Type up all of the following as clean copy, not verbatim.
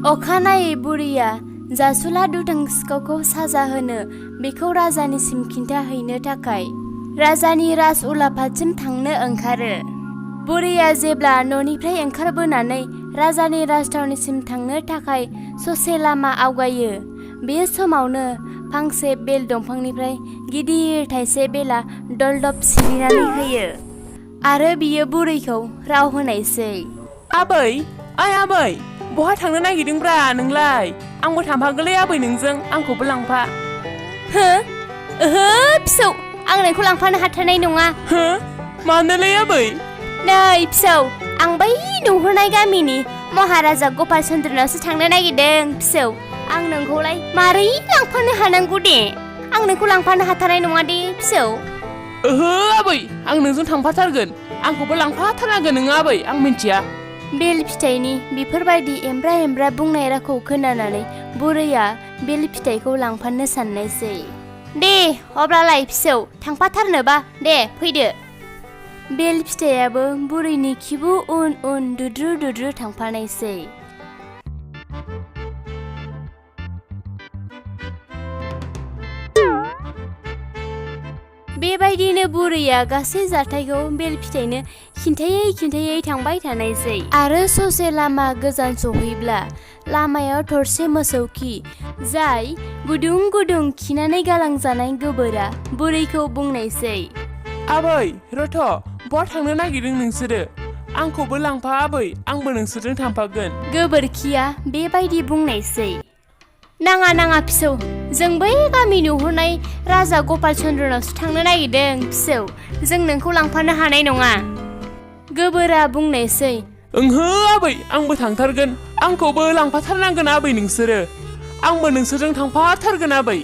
अखानायै बुरैया जासुला दुथां सिखावखौ साजा होनो बेखौ राजानिसिम खिन्थाहैनो थाखाय राजानि राज उलाफादसिम थांनो ओंखारो। बुरैया जेब्ला न'निफ्राय ओंखारबोनानै राजानि राजथावनिसिम थांनो थाखाय ससे लामा आवगायो, बे समावनो फांसे बेल दंफांनिफ्राय गिदिर थाइसे बेला दलदब सिरिनानै होयो आरो बियो बुरैखौ राव होनायसै। आबै, आबै, बहा थांनो नागिरदोंब्रा नोंलाय? आंबो थांफागोनलै आबै नोंजों, आंखौबो लांफा। हो? ओहो फिसौ, आं नोंखौ लांफानो हाथारनाय नङा। हो? मानोलै आबै? नै फिसौ, आं बै नुहुरनाय गामिनि महाराजा गपाल चन्द्रनावसो थांनो नागिरदों फिसौ। आं नोंखौलाय मारै लांफानो हानांगौ दे? आं नोंखौ लांफानो हाथारनाय नङा दे फिसौ। ओहो आबै, आं नोंजों थांफाथारगोन। आंखौबो लांफाथारनांगोन नोङो आबै, आं मिन्थिया। बेल फिथाइनि बेफोरबायदि एमब्रा एमब्रा बुंनाय रावखौ खोनानानै बुरैया बेल फिथाइखौ लांफानो साननायसै। दे अब्लालाय फिसौ, थांफाथारनोबा दे फैदो। बेल फिथाइयाबो बुरैनि खिबु उन उन दुद्रु दुद्रु थांफानायसै। बेबायदिनो बुरैया गासै जाथायखौ बेल फिथाइनो खिन्थायै थांबाय थानायसै आरो ससे लामा गोजान सहैब्ला लामायाव थरसे मोसौ खि, जाय गुदुं गुदुं खिनानै गालांजानाय गोबोरा बुरैखौ बुंनायसै। आबै रथ', बहा थांनो नागिरदों नोंसोरो? आंखौबो लांफा आबै, आंबो नोंसोरजों थांफागोन। गोबोरखिया बेबायदि बुंनायसै। नाङा नाङा फिसौ, जों बै गामि नुहुरनाय राजा गपाल चन्द्रनावसो थांनो नागिरदों फिसौ, जों नोंखौ लांफानो हानाय नङा। गोबोरा बुंनायसै। ओंहो आबै, आंबो थांथारगोन। आंखौबो लांफाथारनांगोन आबै नोंसोरो। आंबो नोंसोरजों थांफाथारगोन आबै।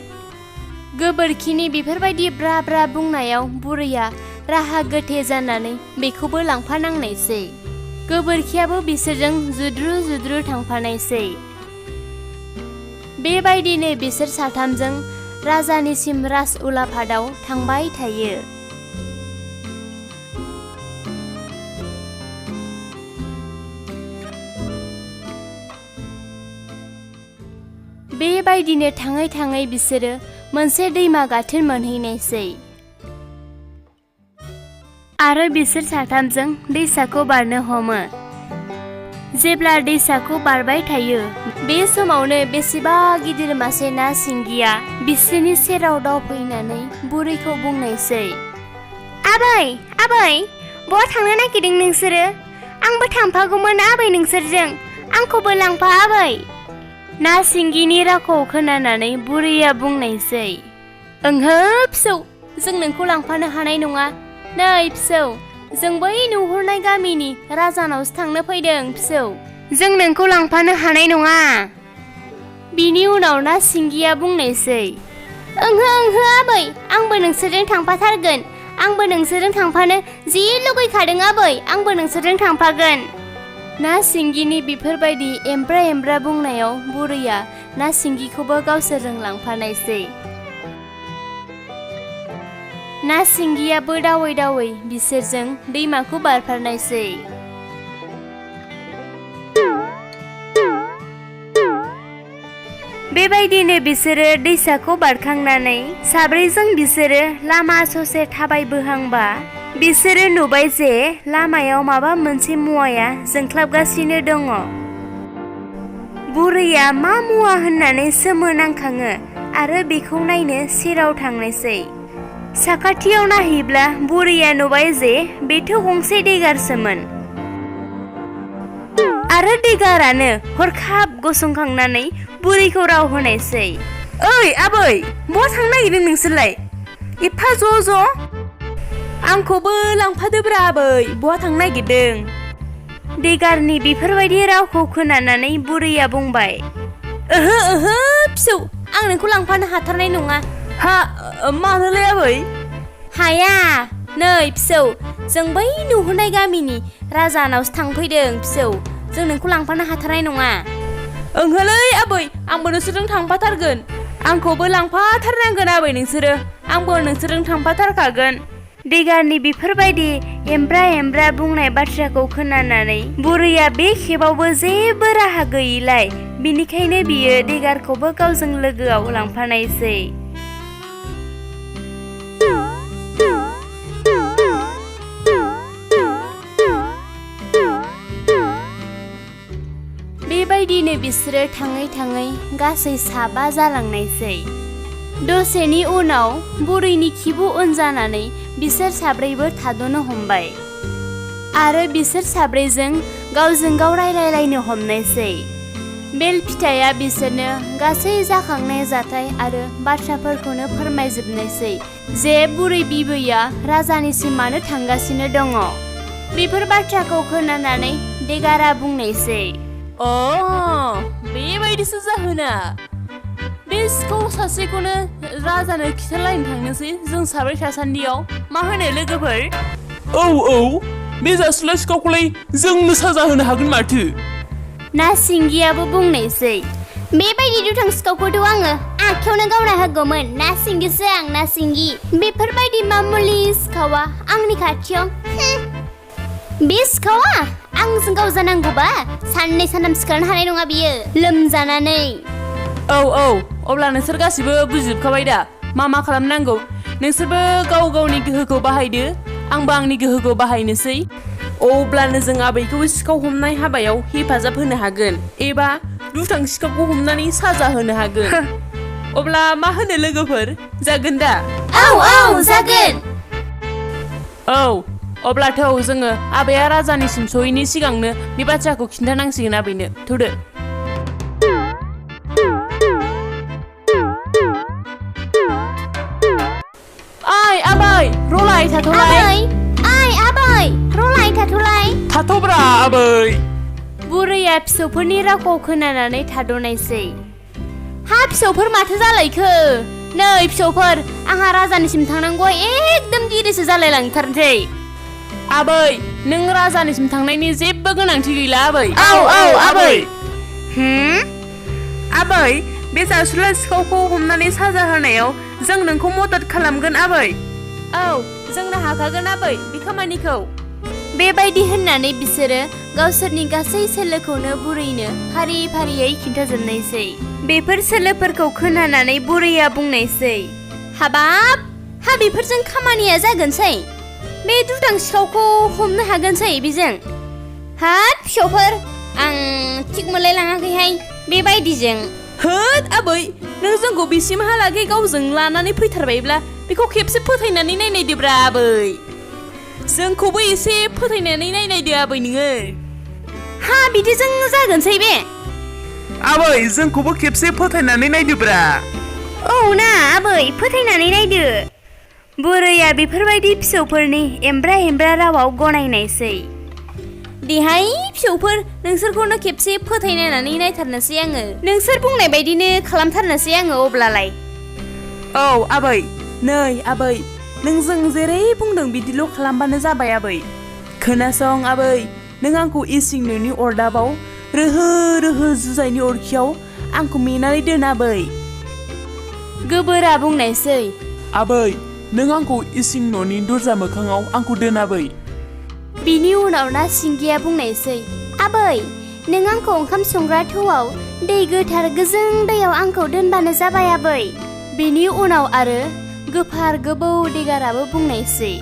गोबोरखिनि बेफोरबायदि ब्रा ब्रा बुंनायाव बुरैया राहा गोथे जानानै बेखौबो लांफानांनायसै। गोबोरखियाबो बिसोरजों जुद्रु जुद्रु थांफानायसै। बेबायदिनो बिसोर साथामजों राजानिसिम राज उलाफादाव थांबाय थायो। बेबायदिनो थाङै थाङै बिसोरो मोनसे दैमा गाथोन मोनहैनायसै आरो बिसोर साथामजों दैसाखौ बारनो हमो। जेब्ला दैसाखौ बारबाय थायो, बे समावनो बेसेबा गिदिर मासे ना सिंगिया बिसोरनि सेराव दावफैनानै बुरैखौ बुंनायसै। आबै, आबै, बहा थांनो नागिरदों नोंसोरो? आंबो थांफागौमोन आबै नोंसोरजों, आंखौबो लांफा आबै। ना सिंगिनि रावखौ खोनानानै बुरैया बुंनायसै। ओंहो फिसौ, जों नोंखौ लांफानो हानाय नङा। नै फिसौ, जों बै नुहुरनाय गामिनि राजानावसो थांनो फैदों फिसौ, जों नोंखौ लांफानो हानाय नङा। बिनि उनाव ना सिंगिया बुंनायसै। ओंहो ओंहो आबै, आंबो नोंसोरजों थांफाथारगोन। आंबो नोंसोरजों थांफानो जि लुगैखादों आबै, आंबो नोंसोरजों थांफागोन। ना सिंगिनि बेफोरबायदि एमब्रा एमब्रा बुंनायाव बुरैया ना सिंगिखौबो गावसोरजों लांफानायसै। ना सिंगियाबो दावै दावै बिसोरजों दैमाखौ बारफानायसै। बेबायदिनो बिसोरो दैसाखौ बारखांनानै साब्रैजों बिसोरो लामा ससे थाबायबोहांबा बिसोरो नुबाय जे लामायाव माबा मोनसे मुवाया जोंख्लाबगासिनो दङ। बुरैया मा मुवा होननानै सोमोनांखाङो आरो बेखौ नायनो सेराव थांनायसै। साखाथियाव नायहैब्ला बुरैया नुबाय जे बेथ' गंसे दैगारसोमोन आरो दैगारानो हरखाब गसंखांनानै बुरैखौ राव होनायसै। ओइ आबै, बहा थांनो नागिरदों नोंसोरलाय? एफा ज' ज'? आंखौबो लांफादोब्रा आबै, बहा थांनो नागिरदों? दैगारनि बेफोरबायदि रावखौ खोनानानै बुरैया बुंबाय। ओहो ओहो फिसौ, आं नोंखौ लांफानो हाथारनाय नङा। हा? मानोलै आबै? हाया। नै फिसौ, जों बै नुहुरनाय गामिनि राजानावसो थांफैदों फिसौ, जों नोंखौ लांफानो हाथारनाय नङा। ओंहोलै आबै, आंबो नोंसोरजों थांफाथारगोन। आंखौबो लांफाथारनांगोन आबै नोंसोरो, आंबो नोंसोरजों थांफाथारखागोन। देगारनि बेफोरबायदि एमब्रा बुंनाय बाथ्राखौ खोनानानै बुरैया बे खेबावबो जेबो राहा गैयिलाय बिनिखायनो बियो देगारखौबो गावजों लोगोआव लांफानायसै। बेबायदिनो बिसोरो थाङै थाङै गासै 7 जालांनायसै। दसेनि उनाव बुरैनि खिबु उन जानानै बिसोर 4बो थाद'नो हमबाय आरो बिसोर 4जों गावजों गाव रायलायलायनो हमनायसै। बेल फिथाइया बिसोरनो गासै जाखांनाय जाथाय आरो बाथ्राफोरखौनो फोरमायजोबनायसै जे बुरै बिबैया राजानिसिम मानो थांगासिनो दङ। बेफोर बाथ्राखौ खोनानानै देगारा बुंनायसै, बेबायदिसो जाहोना। बे सिखाव सासेखौनो राजानो खिथालायनो थांनोसै जों 4 थासान्दियाव। मा होनो लोगोफोर? औ बे जासुला सिखावखौलाय जोंनो साजा होनो हागोन माथो। ना सिंगियाबो बुंनायसै, बेबायदि दुथां सिखावखौथ' आङो आखायावनो गावना होगौमोन। ना सिंगिसो आं, ना सिंगि। बेफोरबायदि मामुलि सिखावा आंनि खाथियाव। बे सिखावा आंजों गाव जानांगौबा 2-3 सिखारनो हानाय नङा बियो लोमजानानै। औ अब्ला नोंसोर गासिबो बुजिजोबखाबाय दा मा खालामनांगौ। नोंसोरबो गाव गावनि गोहोखौ बाहायदो, आंबो आंनि गोहोखौ बाहायनोसै। अब्लानो जों आबैखौ सिखाव हमनाय हाबायाव हेफाजाब होनो हागोन एबा दुथां सिखावखौ हमनानै साजा होनो हागोन। अब्ला मा होनो लोगोफोर, जागोन दा? औ जागोन। अब्लाथ' जोङो आबैया राजानिसिम सहैनि सिगांनो बे बाथ्राखौ खिन्थानांसिगोन आबैनो। थौदो। आबै रलाय थाथ'लाय। आबै रलाय थाथ'लाय। थाथ'ब्रा आबै। बुरैया फिसौफोरनि रावखौ खोनानानै थाद'नायसै। हा फिसौफोर माथो जालायखो? नै फिसौफोर, आंहा राजानिसिम थांनांगौ एकदम दिरिसो जालाय लांथारनोसै। आबै नों राजानिसिम थांनायनि जेबो गोनांथि गैला आबै। औ आबै। आबै बे जासुला सिखावखौ हमनानै साजा होनायाव जों नोंखौ मदद खालामगोन आबै। जोंनो हाखागोन आबै बे खामानिखौ। बेबायदि होननानै बिसोरो गावसोरनि गासै सोलोखौनो बुरैनो फारियै खिन्थाजोबनायसै। बेफोर सोलोफोरखौ खोनानानै बुरैया बुंनायसै, हाबाब हा बेफोरजों खामानिया जागोनसै। बे दुथां सिखावखौ हमनो हागोनसै बेजों। हाब फिसौफोर, आं थिग मोनलाय लाङाखैहाय बेबायदिजों। होद आबै, नों जोंखौ बेसिमहालागै गावजों लानानै फैथारबायब्ला बेखौ खेबसे फोथायनानै नायनायदोब्रा आबै। जोंखौबो एसे फोथायनानै नायनायदो आबै नोङो। हा बिदिजों जागोनसै बे? आबै जोंखौबो खेबसे फोथायनानै नायदोब्रा। औ ना आबै, फोथायनानै नायदो। बुरैया बेफोरबायदि फिसौफोरनि एमब्रा रावाव गनायनायसै। देहाय फिसौफोर, नोंसोरखौनो खेबसे फोथायनायनानै नायथारनोसै आङो। नोंसोर बुंनाय बायदिनो खालामथारनोसै आङो अब्लालाय। औ आबै। नै आबै, नों जों जेरै बुंदों बिदिल' खालामबानो जाबाय आबै। खोनासं आबै, नों आंखौ इसिं न'नि अरदाबाव रोहो जुजाइनि अरखियाव आंखौ मेनानै दोन आबै। गोबोरा बुंनायसै, आबै नों आंखौ इसिं न'नि दरजा मोखाङाव आंखौ दोन आबै। बिनि उनाव ना सिंगिया बुंनायसै, आबै नों आंखौ ओंखाम संग्रा थौआव दै गोथार गोजों दैयाव आंखौ दोनबानो जाबाय आबै। बिनि उनाव आरो गोफार गोबौ देगाराबो बुंनायसै,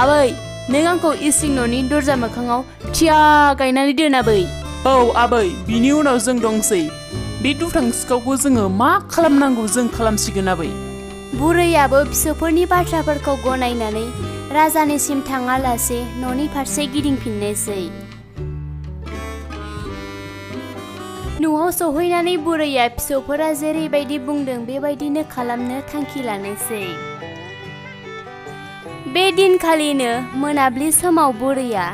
आबै नों आंखौ इसिं न'नि दरजा मोखाङाव थिया गायनानै दोन आबै। औ आबै, बिनि उनाव जों दंसै। बे दुथां सिखावखौ जोङो मा खालामनांगौ जों खालामसिगोन आबै। बुरैयाबो फिसौफोरनि बाथ्राफोरखौ गनायनानै राजानिसिम थाङालासे न'नि फारसे गिदिंफिननायसै। न'आव सहैनानै बुरैया फिसौफोरा जेरैबायदि बुंदों बेबायदिनो खालामनो थांखि लानायसै। बे दिनखालिनो मोनाब्लि समाव बुरैया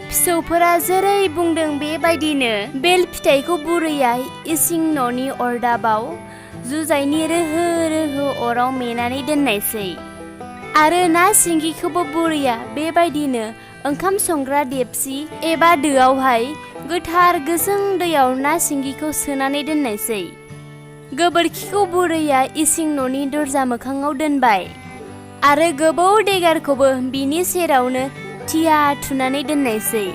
फिसौफोरा जेरै बुंदों बेबायदिनो बेल फिथाइखौ बुरैया इसिं न'नि अरदाबाव जुजाइनि रोहो अराव मेनानै दोननायसै आरो ना सिंगिखौबो बुरैया बेबायदिनो ओंखाम संग्रा देबसि एबा दोआवहाय गोथार गोजों दैयाव ना सिंगिखौ सोनानै दोननायसै। गोबोरखिखौ बुरैया इसिं न'नि दरजा मोखाङाव दोनबाय आरो गोबौ देगारखौबो बिनि सेरावनो थिया थुनानै दोननायसै।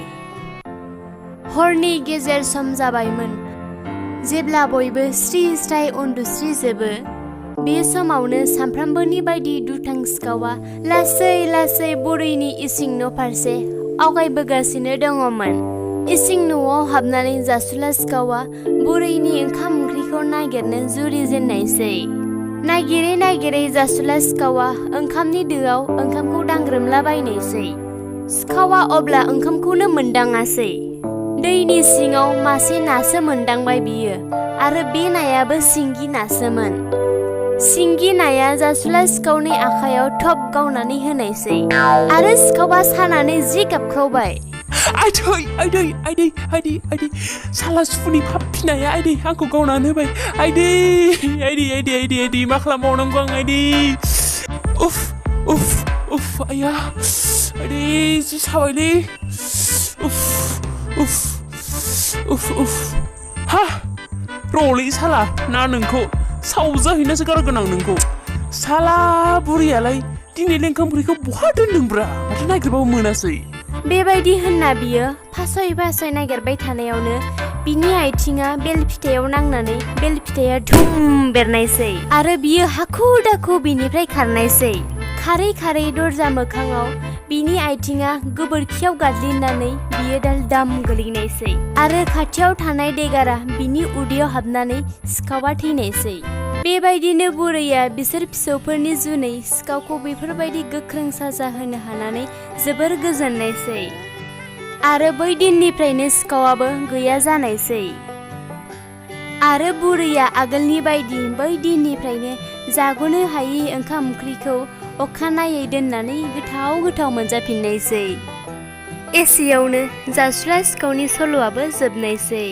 हरनि गेजेर सम जाबायमोन जेब्ला बयबो स्रि स्राय उन्दुस्रिजोबो। बे समावनो सानफ्रामबोनि बायदि दुथां सिखावा लासै लासै बुरैनि इसिं न' फारसे आवगायबोगासिनो दङमोन। इसिं न'आव हाबनानै जासुला सिखावा बुरैनि ओंखाम ओंख्रिखौ नागिरनो जुरिजेननायसै। नागिरै नागिरै जासुला सिखावा ओंखामनि दोआव ओंखामखौ दांग्रोमलाबायनायसै। सिखावा अब्ला ओंखामखौनो मोनदाङासै। दैनि सिङाव मासे नासो मोनदांबाय बियो आरो बे नायाबो सिंगि नासोमोन। सिंगि नाया जासुला सिखावनि आखायाव थप गावनानै होनायसै आरो सिखावा सानानै जि गाबख्रावबाय। आइदै साला सुनि फाफिनाया आइदै आंखौ गावनानै होबाय। आइदै मा खालामबावनांगौ आं आइदै। उफ आया आइदै जि साबायलै। उफ हा रलै साला ना नोंखौ सावजाहैनासो गारगोन आं नोंखौ। साला बुरियालाय दिनै ओंखाम ओंख्रिखौ बहा दोनदोंब्रा माथो नागिरबाबो मोनासै। बेबायदि होनना बियो फासय फासय नागिरबाय थानायावनो बिनि आथिङा बेल फिथाइयाव नांनानै बेल फिथाइया धुम बेरनायसै आरो बियो हाखु दाखु बिनिफ्राय खारनायसै। खारै खारै दरजा मोखाङाव बिनि आथिङा गोबोरखियाव गादलिननानै बियो दालदाम गोलैनायसै आरो खाथियाव थानाय देगारा बिनि उदैयाव हाबनानै सिखावा थैनायसै। बेबायदिनो बुरैया बिसोर फिसौफोरनि जुनै सिखावखौ बेफोरबायदि गोख्रों साजा होनो हानानै जोबोर गोजोननायसै आरो बै दिननिफ्रायनो सिखावाबो गैया जानायसै। आरो बुरैया आगोलनि बायदि बै दिननिफ्रायनो जाग'नो हायि ओंखाम ओंख्रिखौ अखानायै दोननानै गोथाव मोनजाफिननायसै। एसेयावनो जासुला सिखावनि सल'आबो जोबनायसै।